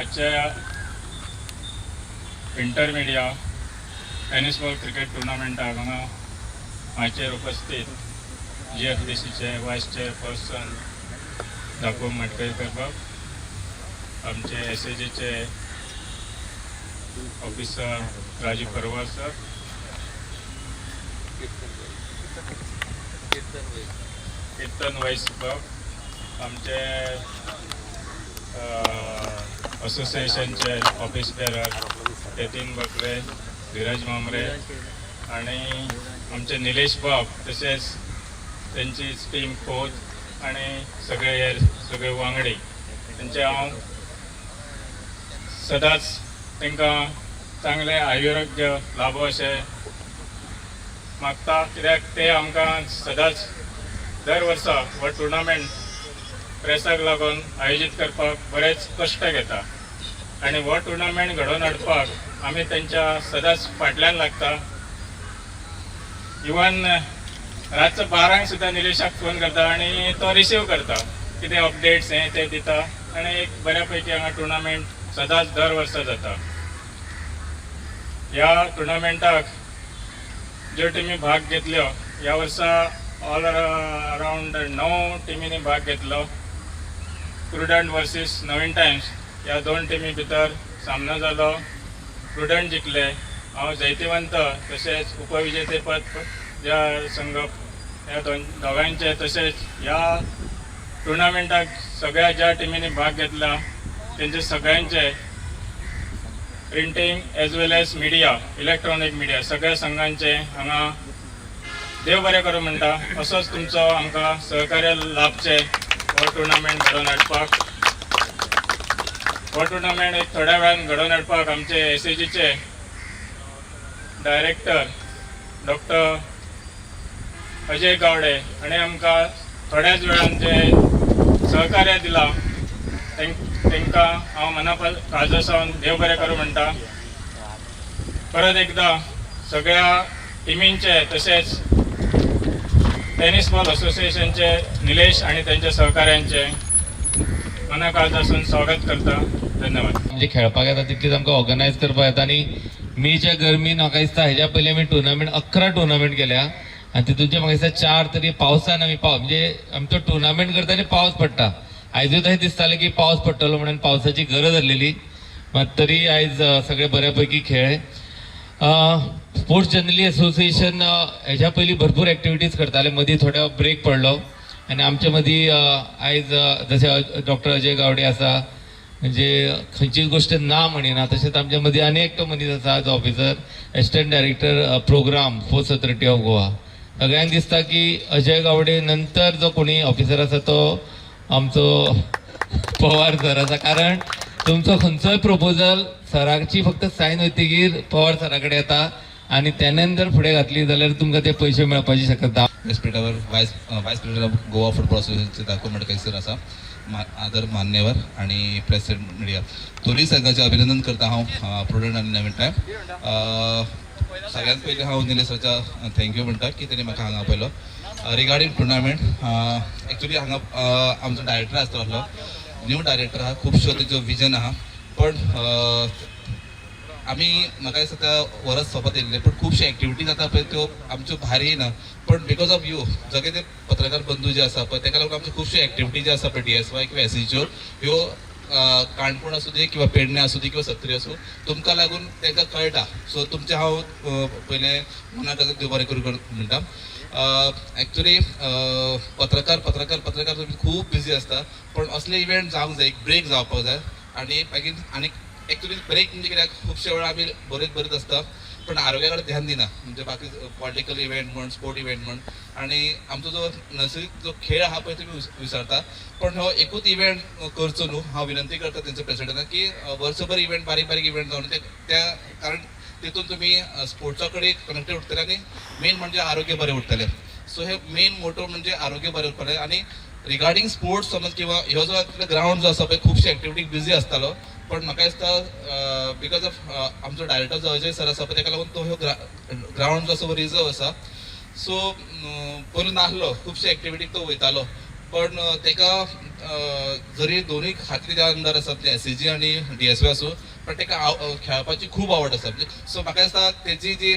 आजच्या इंटरमिडिया tennis ball cricket टुर्नामेंटाक हांगा माचयेर उपस्थित जीएफडीसीचे वायस चेअरपर्सन धाकू मटकयकर बाब, आमचे एसएजीचे ऑफिसर राजू परवार सर, कीर्तन वैस बाब, आमचे असोसिएशनचे ऑफिस बेरर नितीन बकले, धीरज मामरे आणि आमचे निलेश बाब, तशेंच त्यांची टीम कोच आणि सगळे हे सगळे वांगडी, त्यांचे हांव सदांच तांकां चांगलें आयुरोग्य लाभो अशें मागता, कित्याक ते आमकां सदांच दर वर्सा हो टुर्नामेंट प्रेसाक लागून आयोजीत करपाक बरेच कश्ट घेता आनी हो टुर्नामेंट घडोवन हाडपाक आमी तेंच्या सदांच फाटल्यान लागता. इवन रातचो 12 सुद्दां निलेशाक फोन करता आनी तो रिसीव करता, कितें अपडेट्स हे ते दिता आनी एक बऱ्या पैकी हांगा टुर्नामेंट सदांच दर वर्सा जाता. ह्या टुर्नामेंटाक ज्यो टिमी भाग घेतल्यो, ह्या वर्सा ऑल अरावंड णव टिमींनी भाग घेतलो. प्रुडंट वर्सीस नवीन टायम्स ह्या दोन टिमी भितर सामनो जालो. प्रुडंट जिखले. हांव जैतिवंत तशेंच उपविजेतेपद ह्या संघ ह्या दोन दोगांयचे, तशेंच ह्या टुर्नामेंटाक सगळ्या ज्या टिमींनी भाग घेतला तेंचे सगळ्यांचे, printing as well as media, electronic media, सगळ्या संघांचे हांगा देव बरें करूं म्हणटा. असोच तुमचो आमकां सहकार्य लाभचें हो टुर्नामेंट घडोवन हाडपाक. हो टुर्नामेंट एक थोड्या वेळान घडोवन हाडपाक आमचे एसएजीचे डायरेक्टर डॉक्टर अजय गावडे हाणें आमकां थोड्याच वेळान जे सहकार्य दिलां, तांकां हांव मना काळजा सावन देव बरें करूं म्हणटा. परत एकदां सगळ्या टिमींचे तशेंच टेनिस बॉल असोसिएशनचे, निलेश आणि त्यांच्या सहकाऱ्यांचे मना काळजासून स्वागत करता. धन्यवाद. म्हणजे खेळपाक येता तितलीच आमकां ऑर्गनायज करपाक येता. आनी मेच्या गरमीन म्हाका दिसता हेज्या पयलीं आमी टुर्नामेंट 11 टुर्नामेंट केल्या आनी तितूनचे म्हाका दिसता चार तरी पावसान आमी पाव, म्हणजे आमचो टुर्नामेंट करता आनी पावस पडटा. आयजूय तशें दिसतालें की पावस पडटलो म्हणून, पावसाची गरज आसलेली, मात तरी आयज सगळे बऱ्या पैकी खेळ्ळे. स्पोर्ट्स जर्नलिस्ट असोसिएशन हेज्या पयलीं भरपूर एक्टिविटीज करताले. मदीं थोडो ब्रेक पडलो आनी आमचे मदीं आयज जशे डॉक्टर अजय गावडे आसा, म्हणजे खंयचीच गोश्ट ना म्हणिना. तशेंच आमच्या मदीं आनी एकटो मनीस आसा जो officer, assistant director program, Sports Authority of Goa. सगळ्यांक दिसता की अजय गावडे नंतर जो कोणी ऑफिसर आसा तो आमचो पवार सर आसा, कारण तुमचो खंयचोय प्रपोजल सराची फक्त सायन वयतकीर पवार सरा कडेन येता आनी तेन्यान जर फुडें घातली जाल्यार तुमकां ते पयशे मेळपाची शक्यता. व्यासपीठावर vice president of Goa football असोसिएशनचे धाकू मडकय सर आसा, आदर मान्यवर आणि प्रेस मिडिया, दोन्ही संघाचे अभिनंदन करता हांव, प्रुडंट आनी नवीन टायम. सगळ्यात पयलीं हांव निलेश सराच्या thank you म्हणटा की तेणी म्हाका हांगा आपयलो. रिगार्डींग टुर्नामेंट, एक्चुली हांगा आमचो डायरेक्टर आसतलो आसलो, न्यू डायरेक्टर आहा, खुबश्यो तेजो विजन आहा, पण आमी म्हाका दिसता त्या वरस सोंपत येयल्लें, पण खुबश्यो एक्टिविटी जाता पळय त्यो आमच्यो भायर येयना. पण because of you सगळे ते पत्रकार बंधू जे आसा पळय, तेका लागून आमच्यो खुबश्यो एक्टिविटी ज्यो आसा पळय डीएसवाय किंवा एसएजीच्यो ह्यो काणकोण आसूं दी किंवा पेडणे आसूं दी किंवा सत्तरी आसूं, तुमकां लागून तांकां कळटा. सो तुमचें हांव पयलें मनाक देव बरें करूं म्हणटा. एक्चुली पत्रकार पत्रकार पत्रकार तुमी खूब बिजी आसता, पण असले इव्हेंट जावंक जाय, एक ब्रेक जावपाक जाय. आनी मागीर आनी एक्चुली ब्रेक म्हणजे कित्याक, खुबशे वेळा आमी बरयत बरयत आसता पण आरोग्या कडेन ध्यान दिना, म्हणजे बाकी पॉलिटिकल इव्हेंट म्हण, स्पोर्ट इव्हेंट म्हण, आनी आमचो जो नैसर्गीक जो खेळ आहा पळय तुमी विसरता. पण हो एकूच इव्हेंट करचो न्हू, हांव विनंती करता तेंच्या प्रेसिडेंटाक की वर्सभर इव्हेंट, बारीक बारीक इव्हेंट जावन ते त्या, कारण तितून तुमी स्पोर्ट्सा कडेन कनेक्टेड उरतले आनी मेन म्हणजे आरोग्य बरें उरतलें. सो हे मेन मोटो म्हणजे आरोग्य बरें उरतलें. आनी रिगार्डींग स्पोर्ट्स समज किंवा ह्यो जो ग्रावंड जो आसा पळय, खुबशे एक्टिविटीक बिजी आसतालो, पण म्हाका दिसता because of आमचो डायरेक्टर जो अजय सर आसा पळय, तेका लागून तो ह्यो ग्रावंड जो आसा रिजर्व आसा. सो पयलू नासलो, खुबशे एक्टिविटीक तो वयतालो. पण तेका जरी दोनूय खातीर त्या अंदर आसा, म्हणजे एसएजी आनी डीएसवाय आसूं, पण तेका खेळपाची खूब आवड आसा. सो म्हाका दिसता तेजी जी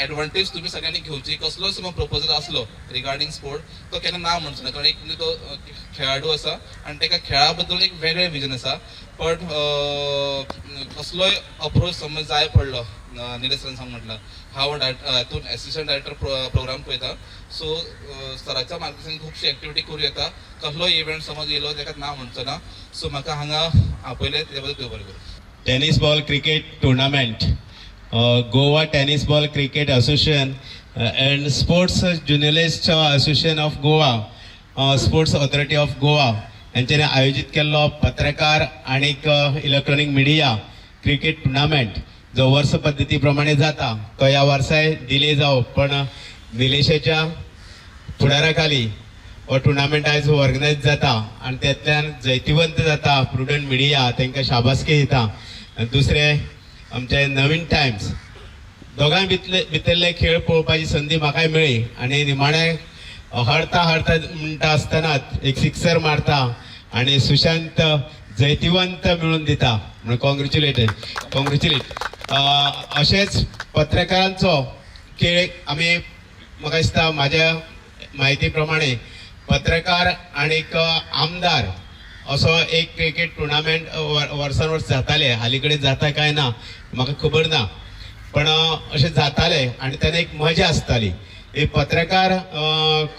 एडवांटेज तुमी सगळ्यांनी घेवची. कसलोय समज प्रपोजल आसलो रिगार्डींग स्पोर्ट, तो केन्ना ना म्हणचो ना, कारण एक म्हणजे तो खेळाडू आसा आनी तेका खेळा बद्दल एक वेगळें विजन आसा. पण कसलोय अप्रोच समज जाय पडलो, निलेश सरान सांग म्हटलां, हांव हातून एसिस्टंट डायरेक्टर प्रोग्राम पळयता. सो सराच्या मार्गदर्शन खुबशी एक्टिविटी करूं येता. कसलोय इव्हेंट समज येयलो, तेका ना म्हणचो ना. सो म्हाका हांगा आपयलें तेजे बद्दल देव बरें करूं. Tennis ball cricket tournament, Goa Tennis Ball Cricket Association and Sports Journalist Association of Goa, Sports Authority of Goa यांच्यानी आयोजित केल्लो पत्रकार आणीक इलेक्ट्रॉनिक मिडिया क्रिकेट टुर्नामेंट जो वर्स पद्दती प्रमाणे जाता, तो ह्या वर्साय डिले जावो, पण निलेशाच्या फुडाराखाली हो टुर्नामेंट आयज ऑर्गनायज जाता आनी तेतल्यान जैतिवंत जाता प्रुडंट मिडिया, तांकां शाबासकी दिता. आनी दुसरें आमचे नवीन टायम्स, दोगांय भितरले खेळ पळोवपाची संदी म्हाकाय मेळ्ळी आनी निमाणें हरता हरता म्हणटा आसतनाच एक सिक्सर मारता आनी सुशांत जैतिवंत मेळून दिता म्हणून कॉंग्रेच्युलेटेड, कॉंग्रेच्युलेट. अशेंच पत्रकारांचो खेळ आमी, म्हाका दिसता म्हाज्या म्हायती प्रमाणे, पत्रकार आणीक आमदार असो एक क्रिकेट टुर्नामेंट वर्सान वर्स जाताले. हाली कडेन जाता काय ना म्हाका खबर ना, पण अशें जाताले आनी तेन्ना एक मजा आसताली. हे पत्रकार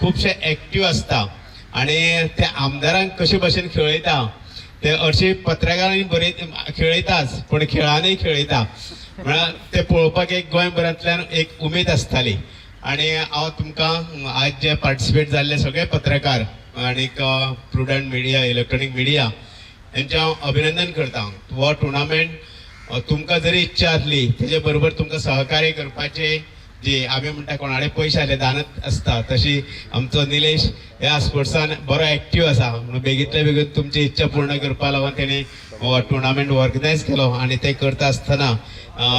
खुबशे एक्टीव आसता आनी ते आमदारांक कशे भशेन खेळयता ते, हरशीं पत्रकारांनी बरे खेळयताच, पूण खेळानूय खेळयता. म्हळ्यार ते पळोवपाक एक गोंयभरांतल्यान एक उमेद आसताली. आनी हांव तुमकां आज जे पार्टिसिपेट जाल्ले सगळे पत्रकार आनीक प्रुडंट मिडिया, इलेक्ट्रॉनीक मिडिया हेंचें हांव अभिनंदन करता. हो टुर्नामेंट तुमकां जरी इच्छा आसली, तेजे बरोबर तुमकां सहकार्य करपाचे जी आमी म्हणटा कोणाडे पयशे आसले दानत आसता, तशी आमचो निलेश ह्या स्पोर्ट्सान बरो एक्टीव आसा, म्हणून बेगीतल्या बेगीन तुमची इच्छा पूर्ण करपा लागून तेणी हो टुर्नामेंट ऑर्गनायज केलो. आनी ते करता आसतना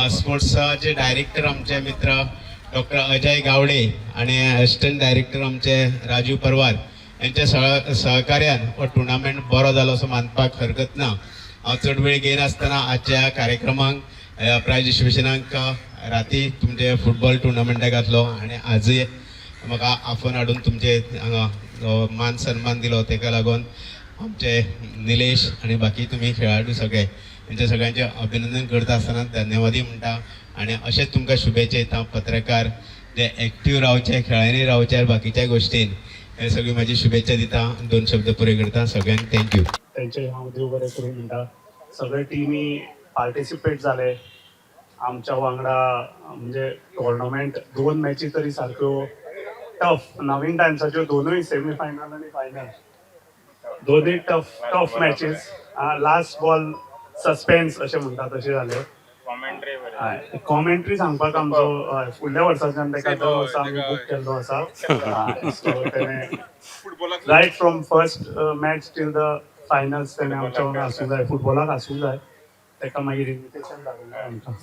स्पोर्ट्साचे डायरेक्टर आमचे मित्र डॉक्टर अजय गावडे आनी असिस्टंट डायरेक्टर आमचे राजू परवार यांच्या सहकार्यान हो टुर्नामेंट बरो जालो असो मानपाक हरकत ना. हांव चड वेळ घेयनासतना आजच्या कार्यक्रमाक, प्रायज डिस्ट्रिब्युशनाक, राती तुमचे फुटबॉल टुर्नामेंटाक घातलो आनी आजूय म्हाका आफोवन हाडून तुमचे हांगा जो मान सन्मान दिलो, तेका लागून आमचे निलेश आनी बाकी तुमी खेळाडू सगळे हेंचे सगळ्यांचे अभिनंदन करता आसतना धन्यवादी म्हणटा आनी अशेंच तुमकां शुभेच्छा दिता. पत्रकार जे एक्टीव रावचे, खेळांनी रावचे, बाकीच्या गोश्टीन, हे सगळी म्हाजी शुभेच्छा दिता. दोन शब्द पुरे करता. सगळ्यांक thank you. तेंचे हांव देव बरें करूं म्हणटा. सगळे टिमी पार्टिसिपेट जाले आमच्या वांगडा. म्हणजे टोर्नामेंट दोन मॅची तरी सारक्यो टफ. नवीन टायम्साच्यो दोनूय सेमी फायनल आनी फायनल दोनूय tough tough matches, last ball suspense अशें म्हणटा तशें जालें. कॉमेंट्री बरें. कॉमेंट्री सांगपाक आमचो, हय, फुडल्या वर्साच्यान ताका दर वर्सा आमी बूक केल्लो आसा. सो तेणें right from first match till the finals तेणें आमच्या वांगडा आसूंक जाय, फुटबॉलाक आसूंक जाय. ताका मागीर इन्विटेशन धाडूंक जाय आमकां.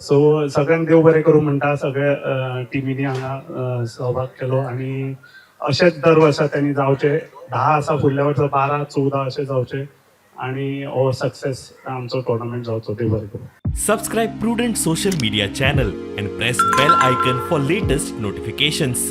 सो सगळ्यांक देव बरें करूं म्हणटा. सगळ्या टिमींनी हांगा सहभाग केलो आनी अशेंच दर वर्सा त्यांनी जावचे. 10 आसा, फुडल्या वर्सा 12, 14 अशें जावचे आनी हो सक्सेस आमचो टोर्नामेंट जावचो. देव बरें करूं. Subscribe Prudent Social Media channel and press bell icon for latest notifications.